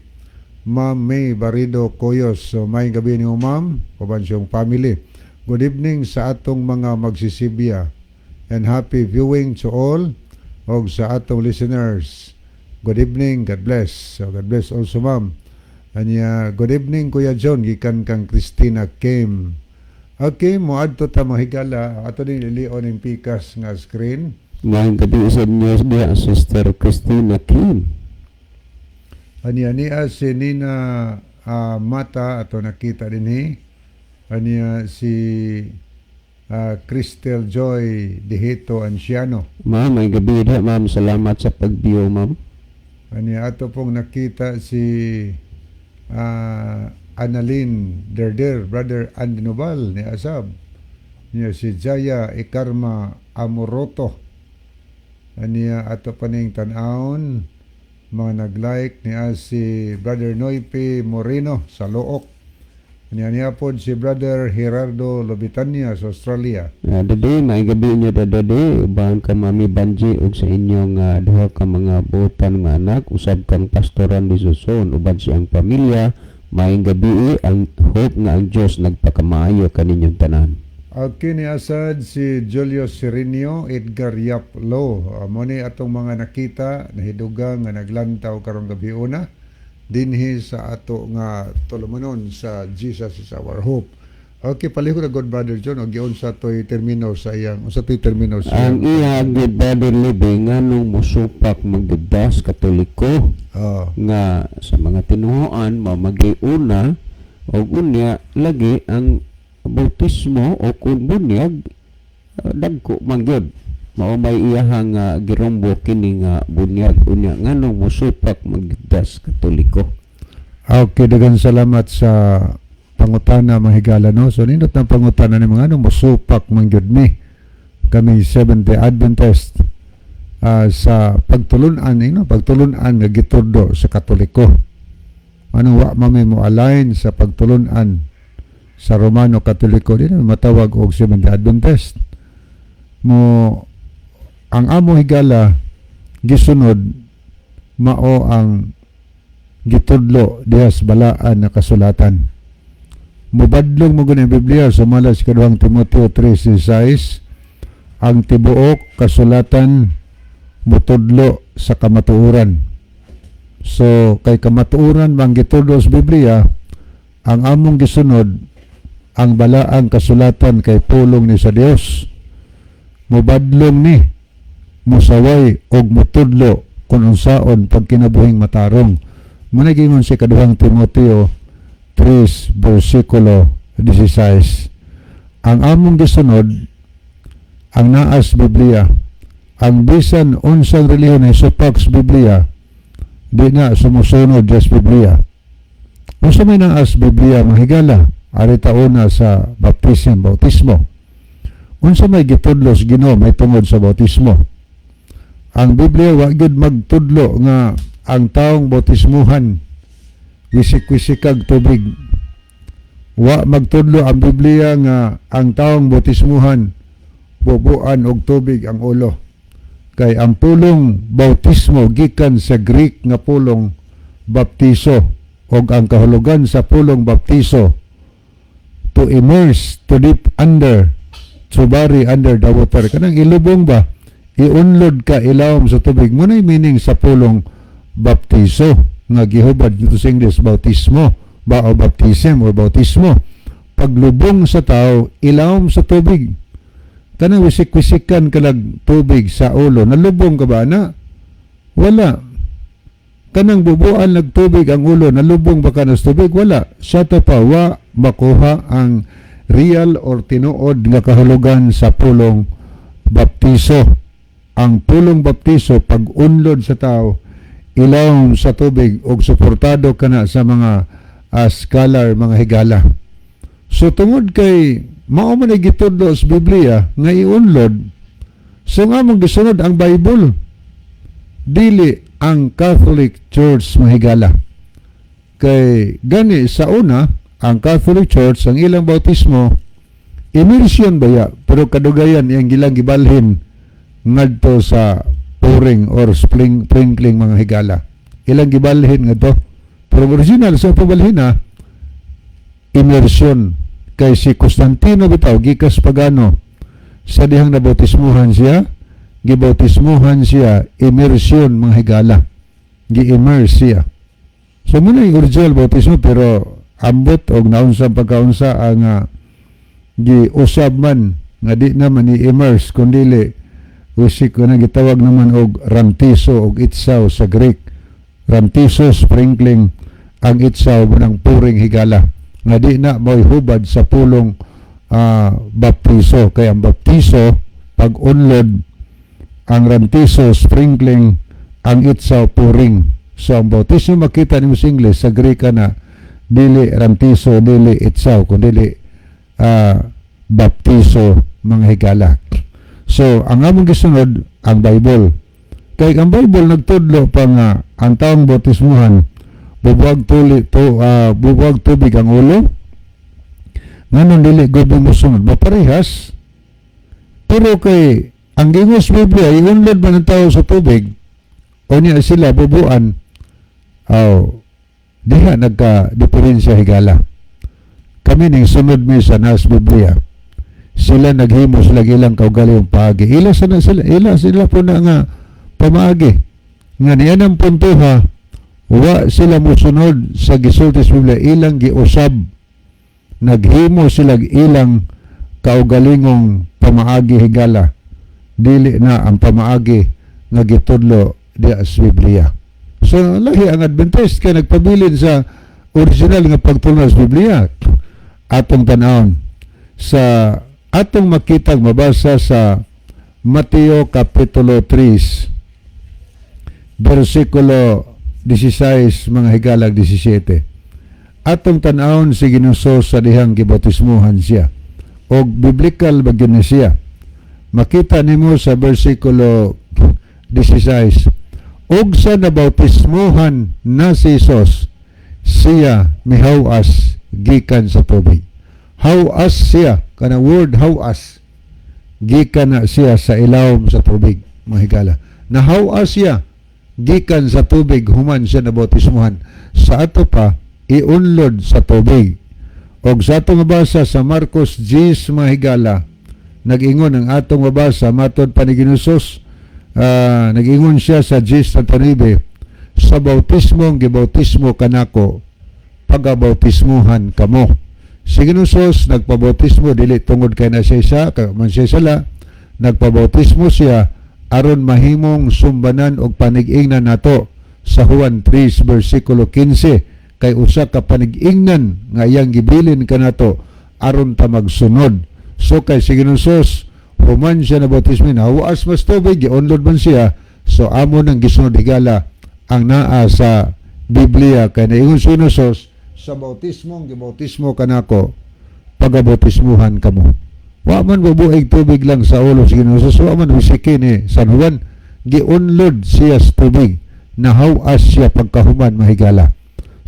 Ma'am May Barido Koyos. So may gabi niyo, ma'am, uban siyang family. "Good evening sa atong mga magsisibya and happy viewing to all og sa atong listeners. Good evening, God bless." So God bless also, ma'am. Anya, "Good evening, Kuya John," gikan kang Christina Kim. Okay, moadto ta, mga higala, ato din lilion ang pikas nga screen. Maayong gabi sa inyo diha, Sister Christina Kim. Anya niya si Nina Mata ato nakita dinhi. Anya si Cristel Joy Dihito Anciano. Ma'am, may gabi diha, ma'am. Salamat sa pag-view, ma'am. Anya ato pong nakita si Annalyn Derder, Brother Andy Nobal ni Asab. Niya si Jaya Ikarma Amoroto. Anya ato paning tan-awon mga nag-like niya si Brother Noype Moreno sa Looc. Niya niya pod si Brother Gerardo Lobitania sa Australia. Dade, may gabi niyo da, dade, uban ka Mami Banji ug sa inyong duha ka mga buotan nga anak, usab kang Pastoran ni Suson uban siyang pamilya. Maayong gabi, ang hope nga ang Dios nagpakamaayo kaninyong tanan. Okay, ni asad si Julio Serenio, Edgar Yap Lo. Mo ni atong mga nakita, nahidugang nga naglantaw karong gabi una dinhi sa ato nga tulumanon sa Jesus Is Our Hope. Okay, palihog na, God Brother John, og giunsa toy termino sa iyang, unsa toy termino sa Ang iya, good Brother Libby, nganong musupak magyud tas Katoliko nga sa mga tinuoan mamagiuna og unya lagi ang bautismo o kun bunyag dagko man gyud. Mao may iyahang girumbo kini nga bunyag, unya nganong musupak magyud tas Katoliko. Okay, daghang salamat sa pangutana, mga higala, no. So nindot ng pangutana ni mga ano musupak man gyud mi kami Seventh-day Adventist sa pagtulunan no, pagtulunan nga gitudlo sa Katoliko. Ano, wa mami mo align sa pagtulunan sa Romano Katoliko, di na matawag og Seventh-day Adventist. Mo ang amo, higala, gisunod mao ang gitudlo diha sa balaan na kasulatan. Mubadlong mo gud ang Biblia sumala sa Ikaduhang Timoteo 3:16, ang tibuok kasulatan mutudlo sa kamatuoran. So kay kamatuoran bang gitudlo sa Biblia, ang among gisunod ang balaang kasulatan kay pulong ni sa Dios. Mubadlong ni, musaway og mutudlo kung unsaon pagkinabuhing matarong. Muna gingon si Kaduhang Timoteo 3 versikulo 16. Ang among gisunod ang naas Biblia. Ang bisan unsang relihiyon ay supak sa Biblia, di na sumusunod sa Biblia. Unsa may naas Biblia, mga higala? Ari tauna sa baptism, bautismo. Unsa may gitudlo sa Ginoo may tungod sa bautismo? Ang Biblia wa gyud magtudlo nga ang taong bautismuhan wisik-wisikag tubig. Wa magtudlo ang Biblia nga ang taong bautismuhan bubuan og tubig ang ulo. Kay ang pulong bautismo gikan sa Greek nga pulong baptiso, og ang kahulugan sa pulong baptiso, to immerse, to dip under, to bury under the water. Kanang ilubong ba? Iunlod ka ilawom sa tubig. Mao na'y meaning sa pulong baptiso nga gihubad dito sa English bautismo ba o baptism or bautismo. Paglubong sa tao ilawom sa tubig. Kanang wisik-wisikan ka lag tubig sa ulo, nalubong ka ba na? Wala. Kanang bubuan nagtubig ang ulo, nalubong ba ka na sa tubig? Wala. Sa to pa, wa makuha ang real or tinuod nga kahulugan sa pulong baptiso. Ang pulong baptiso, pag-unlod sa tao ilawom sa tubig, og suportado kana sa mga scholar, mga higala. So tungod kay mao man ay gitudlo sa Biblia nga iunlod, so nga mong gisunod ang Bible, dili ang Catholic Church, mga higala. Kay gani sa una, ang Catholic Church, ang ilang bautismo immersion baya, pero kadugayan iyang gilang gibalhin ngadto sa pouring or sprinkling, mga higala. Ilang gibalhin ngadto. Pero original sa pabalhin na immersion, kay si Constantino bitaw gikas pagano, sa dihang nabautismuhan siya, gibautismuhan siya immersion, mga higala, gi-immerse siya. So muna yung original bautismo, pero ambot og naunsa pagkaunsa ang giusab man nga di naman i-immerse kundili usik ko na gitawag naman og rantiso og itsaw sa Greek. Rantiso, sprinkling, ang itsaw ng pouring, higala, nga di na mo'y hubad sa pulong baptiso, kay ang baptiso pag unlod, ang rantiso sprinkling, ang itsaw pouring. So ang bautismo makita nimo sa English, sa Greek na dili rantiso, dili itsaw, kundi baptiso, mga higala. So ang among gisunod ang Bible, kay ang Bible nagtudlo pa nga ang taong bautismuhan bubuag tuli to bubuag tubig ang ulo. Nganong dili gud mo mosunod ba parehas? Pero kay ang gingos Biblia iunlod man ang tao sa tubig o niya sila bubuan, aw diha nagka diferensya, higala. Kami ning sunod mi sa nas Biblia. Sila naghimo sila ilang kaugalingong paagi. Ila sana sila, ila sila po na nga pamaagi. Nga niya ng puntoha, wa sila musunod sa gisulti sa Biblia, ilang giusab. Naghimo sila ilang kaugalingong pamaagi, higala. Dili na ang pamaagi nga gitudlo diya sa Biblia. So lahi ang Adventist kay nagpabilin sa original nga pagtulno sa Biblia. Atong tanawon sa atong makita, mabasa sa Mateo Kapitulo 3 versikulo 16, mga higalag, 17. Atong tan-awon si Ginoong sa dihang gibautismuhan siya og biblical ba gyud ni siya. Makita nimo sa versikulo 16, "Og sa nabautismuhan na si Jesus, siya mihaw-as gikan sa tubig." Haw-as siya, kana word haw-as, gikan na siya sa ilawom sa tubig, mga higala. Nahaw-as siya gikan sa tubig human siya nabautismuhan. Sa ato pa, iunlod sa tubig. Og sa atong mabasa sa Marcos 10, mga higala, nag-ingon ang atong mabasa, matod pa ni Ginoong, nag-ingon siya sa 10:39, "Sa bautismong gibautismo kanako, pagabautismuhan kamo." Si Ginoong nagpabautismo dili tungod kay na siya isa, man siya sala, nagpabautismo siya aron mahimong sumbanan og panig-ingnan nato sa Juan 3 versikulo 15, kay usa ka panig-ingnan nga iyang gibilin kanato aron ta magsunod. So kay si Ginoong, human siya na bautismo, nahawas mas tubig, giunlod man siya. So amo nang gisunod, higala, ang naa sa Biblia kay naingon si Ginoong, "Sa bautismong gibautismo kanako, pagabautismuhan kamo." Wa man bubuig tubig lang sa ulo si Ginoong, wa man wisiki ni San Juan, giunlod siya sa tubig, nahawas siya pagkahuman, mahigala.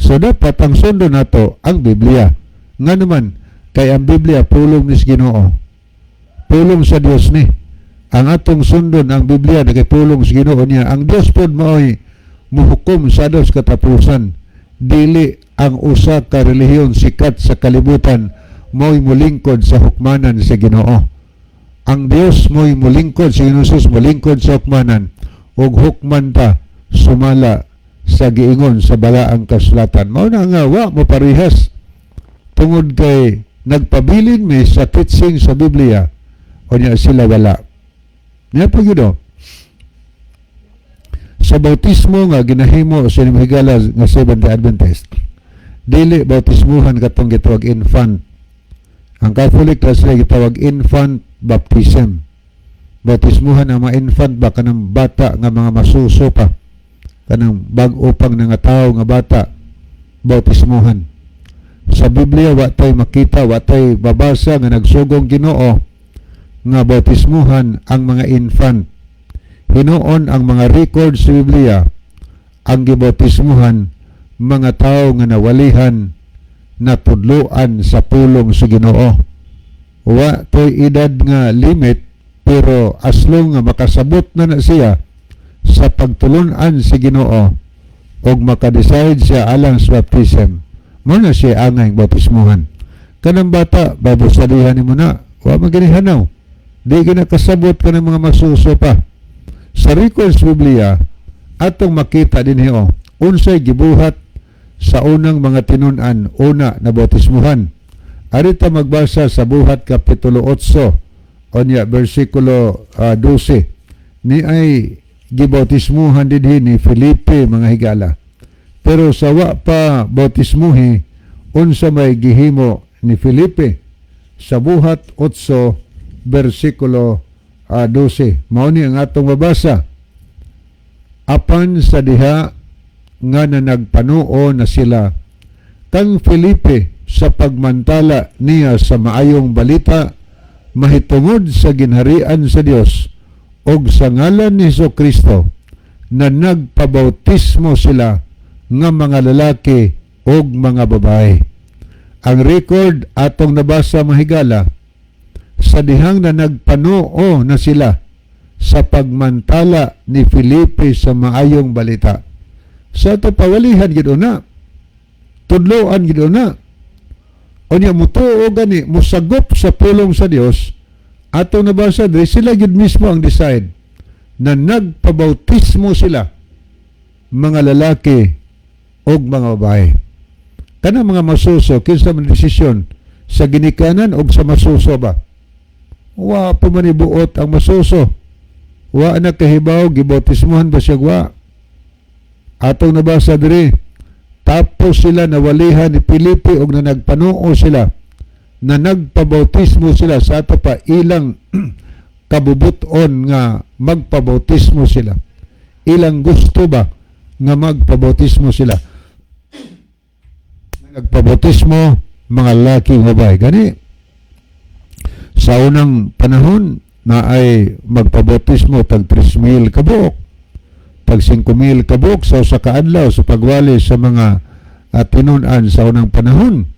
So dapat ang sundo nato ang Biblia. Nga naman, kay ang Biblia pulong ni Ginoo. Pulong sa Dios ni. Ang atong sundon ang Biblia na kay pulong sa Ginoo niya. Ang Dios pod mao'y muhukom sa dos katapusan. Dili ang usa ka relihiyon sikat sa kalibutan mo'y mulingkod sa hukmanan sa Ginoo. Ang Dios mo'y mulingkod, si Ginoo Jesus mulingkod sa hukmanan ug hukman ta sumala sa giingon sa balaang kasulatan. Mao na nga wa mo parehas tungod kay nagpabilin mi sa teaching sa Biblia, unya sila wala. Nya pa gyud oh. Sa bautismo nga ginahimo sa inyong higala nga Seventh-day Adventist, dili bautismuhan katong gitawag infant. Ang Catholic ra sila gitawag infant baptism. Bautismuhan ang mga infant ba, kanang bata nga mga masuso pa. Kanang bag-o pang nangatawo nga bata, bautismuhan. Sa Biblia wa tay makita, wa tay babasa nga nagsugong Ginoo nga bautismuhan ang mga infant. Hinuon ang mga record sa Biblia, ang gibautismuhan mga tao nga nawalihan, natudloan sa pulong sa Ginoo. Wa toy edad nga limit, pero as long nga makasabot na na siya sa pagtulunan sa Ginoo og makadecide siya alang sa baptism, mo na siya angay bautismuhan. Kanang bata, Bible studyhan nimo na, wa man gani hanaw. Di gina kasabot kanang mga masuso pa. Sa records Biblia, atong makita din oh, unsay gibuhat sa unang mga tinun-an, una na bautismuhan. Arita magbasa sa Buhat Kapitulo 8, onya versikulo 12. Ni ay gibautismuhan dinhi ni Felipe, mga higala. Pero sa wa pa bautismuhi, unsa may gihimo ni Felipe? Sa Buhat 8 versikulo 12. Mao ni ang atong mabasa. "Apan sa diha nga na nagpanuo na sila kang Felipe sa pagmantala niya sa maayong balita mahitungod sa ginharian sa Dios og sa ngalan ni Hesus Kristo, na nagpabautismo sila nga mga lalaki ug mga babae." Ang record atong nabasa, mahigala, sa dihang na nagpanuo na sila sa pagmantala ni Felipe sa maayong balita. Sa ato pawalihan gid na. Tudloan gid na. Unya mutuo gani, musagop sa pulong sa Dios. Atong nabasa diri, sila gyud mismo ang decide na nagpabautismo sila, mga lalaki og mga babae. Kanang mga masuso, kinsa man desisyon sa ginikanan og sa masuso ba? Wa pa man ibuot ang masuso. Wa na kahibaw gibautismohan ba siya, wa. Atong nabasa diri, tapos sila nawalihan ni Felipe og na nagpanuo sila na nagpabautismo sila. Sa ato pa ilang kabubuton nga magpabautismo sila. Ilang gusto ba nga magpabautismo sila. Nagpabautismo mga lalaki ug babae. Gani sa unang panahon na ay magpabautismo tag 3,000 kabuok, tag 5,000 kabuok sa usa ka adlaw sa pagwali sa mga tinun-an sa unang panahon.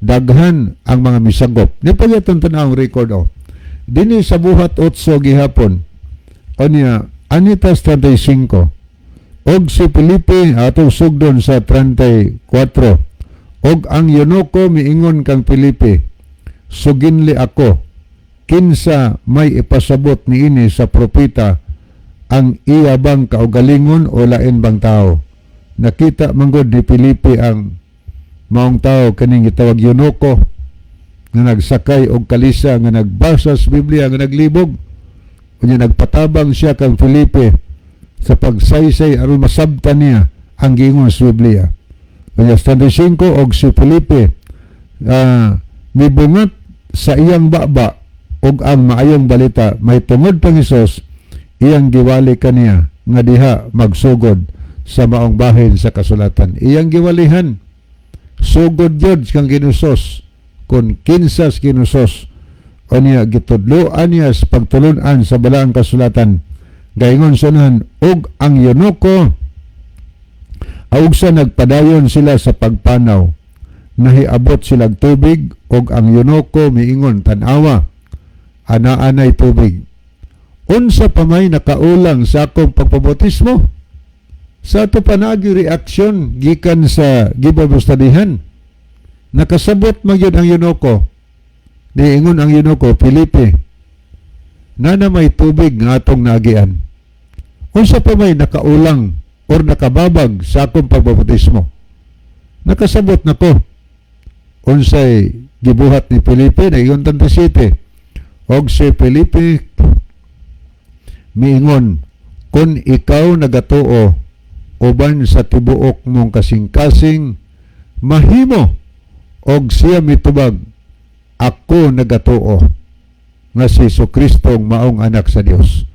Daghan ang mga misagop. Ni pagyatong tan-awong record oh. Dinhi sa Buhat 8 gihapon. Unya, anitas 35. Og si Felipe, atong sugdon sa 34. Og ang eunuko miingon kang Felipe, "Suginli ako, kinsa may ipasabot niini sa propeta, ang iya bang kaugalingon o lain bang tao?" Nakita manggod ni Felipe ang maong tao, kaning gitawag eunuko, nga nagsakay og kalisa, nga nagbasa sa Biblia, nga naglibog. Unya nagpatabang siya kang Felipe sa pagsaysay aron masabtan niya ang giingon sa Biblia. Unya 35, og si Felipe mibungat sa iyang baba og ang maayong balita may tungod kang Hesus iyang giwali kaniya nga diha magsugod sa maong bahin sa kasulatan. Iyang giwalihan, sugod yun kang Ginusos kung kinsas Ginusos. Unya gitudloan niya sa pagtulunan sa balaang kasulatan. Gaingon sa unahan, og ang eunuko augsa nagpadayon sila sa pagpanaw, nahiabot silag tubig, og ang eunuko miingon, "Tan-awa, ana-anay tubig. Unsa pa may nakaulang sa akong pagpabautismo?" Sa ato panagi reaksyon gikan sa gibabustadihan. Nakasabot magyud ang eunuko. Niingon ang eunuko, "Felipe, nana may tubig nga atong nagian. Unsa pa may nakaulang or nakababag sa akong pagbabautismo? Nakasabot na ko." Unsay gibuhat ni Felipe? Naingon 37. Og si Felipe miingon, "Kung ikaw nagatuo uban sa tibuok mong kasing-kasing, mahimo." Og siya mitubag, "Ako nagatuo nga si Kristo maong anak sa Dios."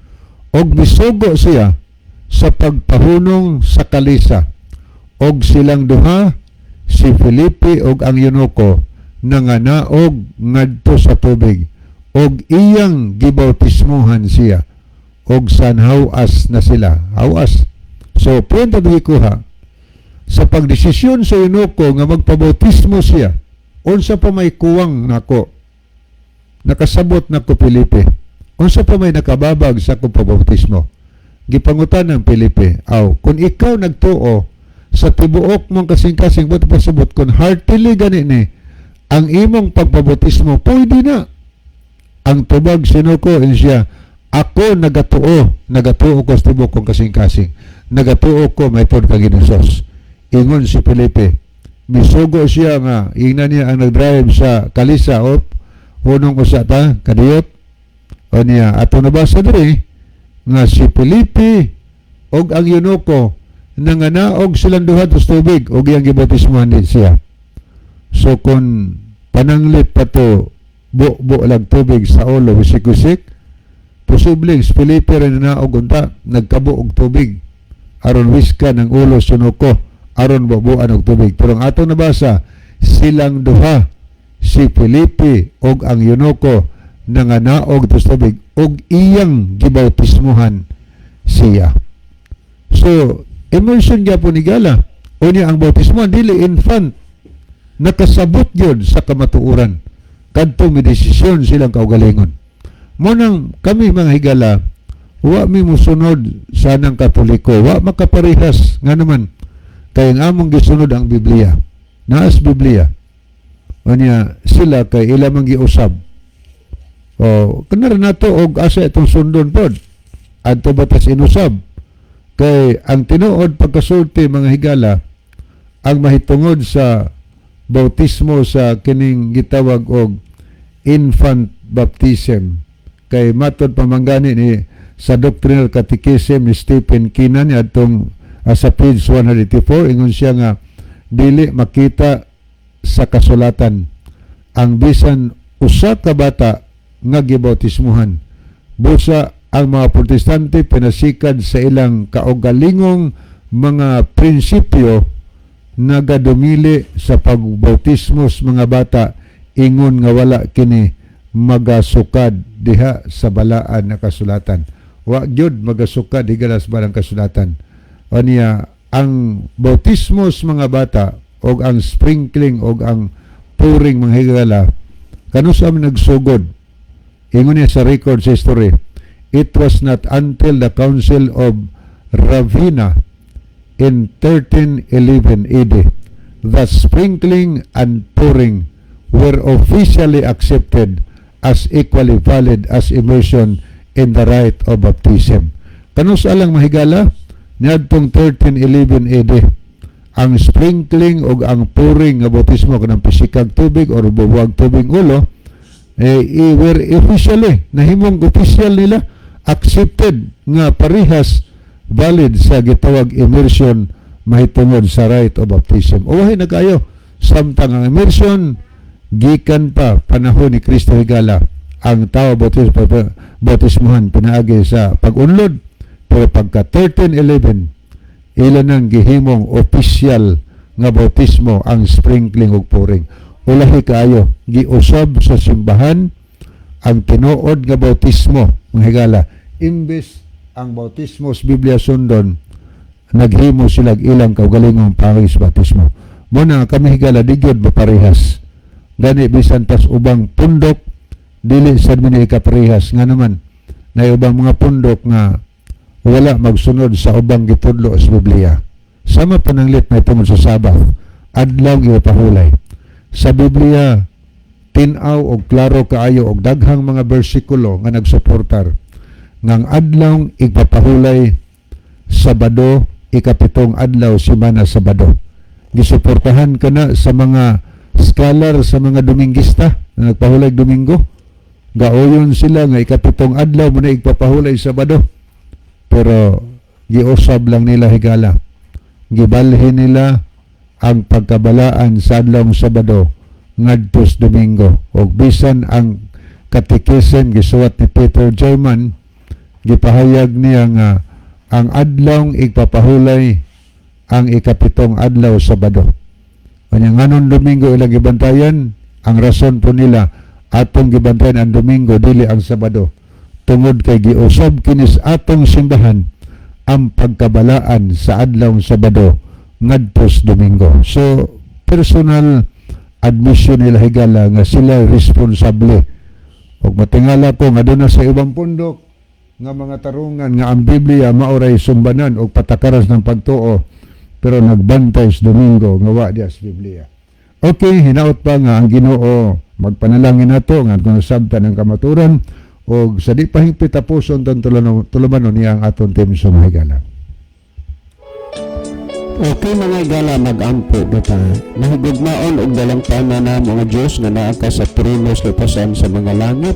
Og misugo siya sa pagpahunong sa kalisa. Og silang duha, si Felipe og ang eunuko, nanganaog ngadto sa tubig og iyang gibautismohan siya og san hawas na sila hawas. So punto kuha sa pagdesisyon sa eunuko nga magpabautismo siya, unsa pa may kuwang nako? Nakasabot na ko, Felipe. Unsa pa may nakababag sa akong pabautismo? Gipangutan ng Felipe, aw, kung ikaw nagtuo sa tibuok mong kasing-kasing, buot pasabot kung heartily gani ni ang imong pagpabautismo, pwede na. Ang tubag sa eunuko siya, "Ako nagatuo, nagatuo ko sa tibuok kong kasing-kasing. Nagatuo ko may kang Ginosos." Ingon si Felipe, misugo siya nga, ingnan niya ang nag-drive sa kalisa, op, hunong usa ta, kadiyot. O niya, ato nabasa diri, nga si Felipe og ang eunuko nanganaog silang duha sa tubig og iyang gibautismohan din siya. So kung pananglit pa to bu-bu lag tubig sa ulo, wisik-wisik, posibleng si Felipe rin nanaog unta, nagkabo og tubig aron wiska ng ulo sa eunuko aron bubuan og tubig. Pero ang atong nabasa, silang duha, si Felipe og ang eunuko, nanganaog sa tubig og iyang gibautismohan siya. So, immersion gyapon higala. Unya ang bautismo dili infant, nakasabot yun sa kamatuoran. Kadto may desisyon silang kaugalingon. Mo nang kami mga higala, wa mi musunod sa nang Katoliko, wa makaparehas nga naman kay ang among gisunod ang Biblia. Naas Biblia. Unya sila kay ila mang giusab. O kanara nato og asa itong sundon pod adto ba tas inusab? Kay ang tinuod pagkasulti, mga higala, ang mahitungod sa bautismo sa kining gitawag og infant baptism, kay matod pamanggani ni sa Doctrinal Catechism ni Stephen Keenan adtong sa page 184, ingon siya nga dili makita sa kasulatan ang bisan usa ka bata nga gibautismuhan. Busa ang mga Protestante, pinasikad sa ilang kaugalingong mga prinsipyo, nagadumili sa pagbautismo sa mga bata, ingon nga wala kini magasukad diha sa Balaan na Kasulatan. Wa gyud magasukad, higala, sa Balaan Kasulatan. Aniya ang bautismo sa mga bata og ang sprinkling og ang pouring, mga higala, kanus-a man nagsugod? Ingon niya sa record sa history, it was not until the Council of Ravenna in 1311 AD that sprinkling and pouring were officially accepted as equally valid as immersion in the rite of baptism. Kanus-a lang, mahigala? Niadtong 1311 AD ang sprinkling o ang pouring nga bautismo, kanang pisikag tubig or bubuwag tubig ulo, eh, were officially nahimong official nila accepted nga parehas valid sa gitawag immersion mahitungod sa rite of baptism. Uwahi na kayo samtang ang immersion gikan pa panahon ni Kristo, higala. Ang tao bautismuhan pinaagi sa pag-unlod, pero pagka 1311 ila nang gihimong official nga bautismo ang sprinkling ug pouring. Ulahi kaayo, giusab sa simbahan ang tinuod nga bautismo, mga higala. Imbes ang bautismo sa Biblia sundon, naghimo sila ilang kaugalingong pangis bautismo. Mo na kami, higala, di gyud maparehas. Gani bisan pas ubang pundok, dili sad mi ni ikaparehas, nga naman na ubang mga pundok nga wala magsunod sa ubang gitudlo sa Biblia. Sama pananglit may tungod sa Sabbath, adlaw ipahulay. Sa Biblia, tin-aw og klaro kaayo og daghang mga bersikulo nga nagsuportar ngang adlaw igpapahulay Sabado, ikapitong adlaw semana, Sabado. Gisuportahan kana sa mga scholar, sa mga Domingista na nagpahulay Domingo. Gaoyon sila nga ikapitong adlaw mo na igpapahulay Sabado. Pero giusab lang nila, higala. Gibalhin nila ang pagkabalaan sa adlaw Sabado ngadto sa Domingo. Og bisan ang Catechism gisuwat ni Peter German, gipahayag niya nga ang adlaw igpapahulay ang ikapitong adlaw, Sabado. Kanya nganon Domingo ilang gibantayan? Ang rason po nila, atong gibantayan ang Domingo, dili ang Sabado, tungod kay giusab kinis atong simbahan ang pagkabalaan sa adlaw Sabado ngadto sa Domingo. So personal admission nila, higala, nga sila responsable. Ug matingala ko nga doon na sa ibang pundok nga mga tarungan nga ang Biblia maoray sumbanan og patakaras ng pagtuo, pero nagbantay sa Domingo nga wa diya sa Biblia. Okay, hinaot pa nga ang Ginoo magpanalangin nato nga kung sabta ng kamaturan og sa di pa hingpit tapuson tan tulumanon niya ang atong team sa mga higala. Okay, mga higala, mag-ampo kita. Mahigugmaon og dalangpana na mga Diyos nga naa ka sa trono sa lupasan sa mga langit.